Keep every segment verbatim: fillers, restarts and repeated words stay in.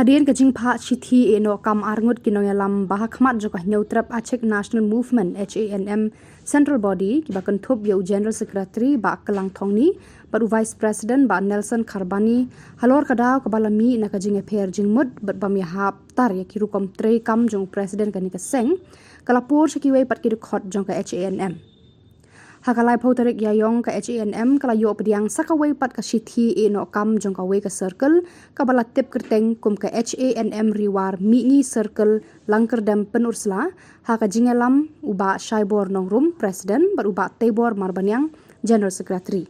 Hadien ka jingphah shithi ïehnoh kam arngut ki nongïalam ba ha khmat jong ka Hynñiewtrep Achik National Movement, H A N M, Central Body, kiba kynthup ïa u General Secretary Bah Klang Thongni bad u Vice President Bah Nelson Kharbani, halor ka daw kaba la mih na ka jingïapher jingmut bad bym ïahap tar ïa ki rukom treikam jong u President kane ka seng, ka la pur sha kiwei pat ki dkhot jong ka H A N M. Ha ka laiphew tarik Ïaiong, ka H A N M ka la ïoh pdiang sa kawei pat ka shithi ïehnoh kam jong kawei ka circle kaba la tip kyrteng kum ka H A N M Ri War Mihngi Circle, Langkyrdem, Pynursla, ha ka jingïalam u Bah Shaibor Nongrum, President, bad u Bah Teibor Marbaniang, General Secretary.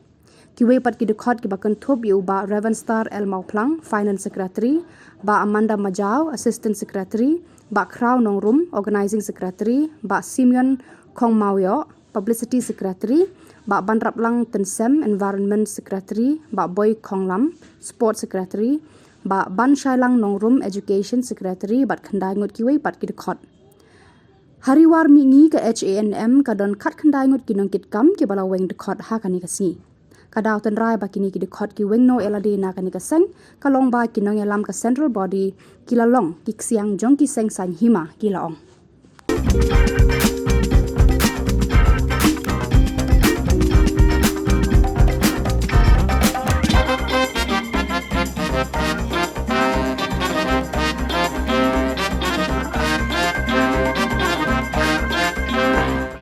Kiwei pat ki dkhot kiba kynthup ïa u Bah Revenstar L Mawphlang, Finance Secretary, Bah Amanda Majaw, Assistant Secretary, Bah Khraw Nongrum, Organising Secretary, Bah Simeon Khongmawïoh, Publicity Secretary, Bah Banraplang Tynsem, Environment Secretary, Bah Boy Khonglam, Sport Secretary, Bah Banshailang Nongrum, Education Secretary, bad khyndai ngut kiwei pat ki dkhot. Ha Ri War Mihngi, ka H A N M ka don khatkhyndai ngut ki nongkitkam kiba la weng dkhot ha kane ka sngi. Ka daw tynrai ba kine ki dkhot ki weng noh ïalade na kane ka seng ka long ba ki nongïalam ka Central Body ki la long ki ksiang jong ki seng saiñ hima, ki la ong.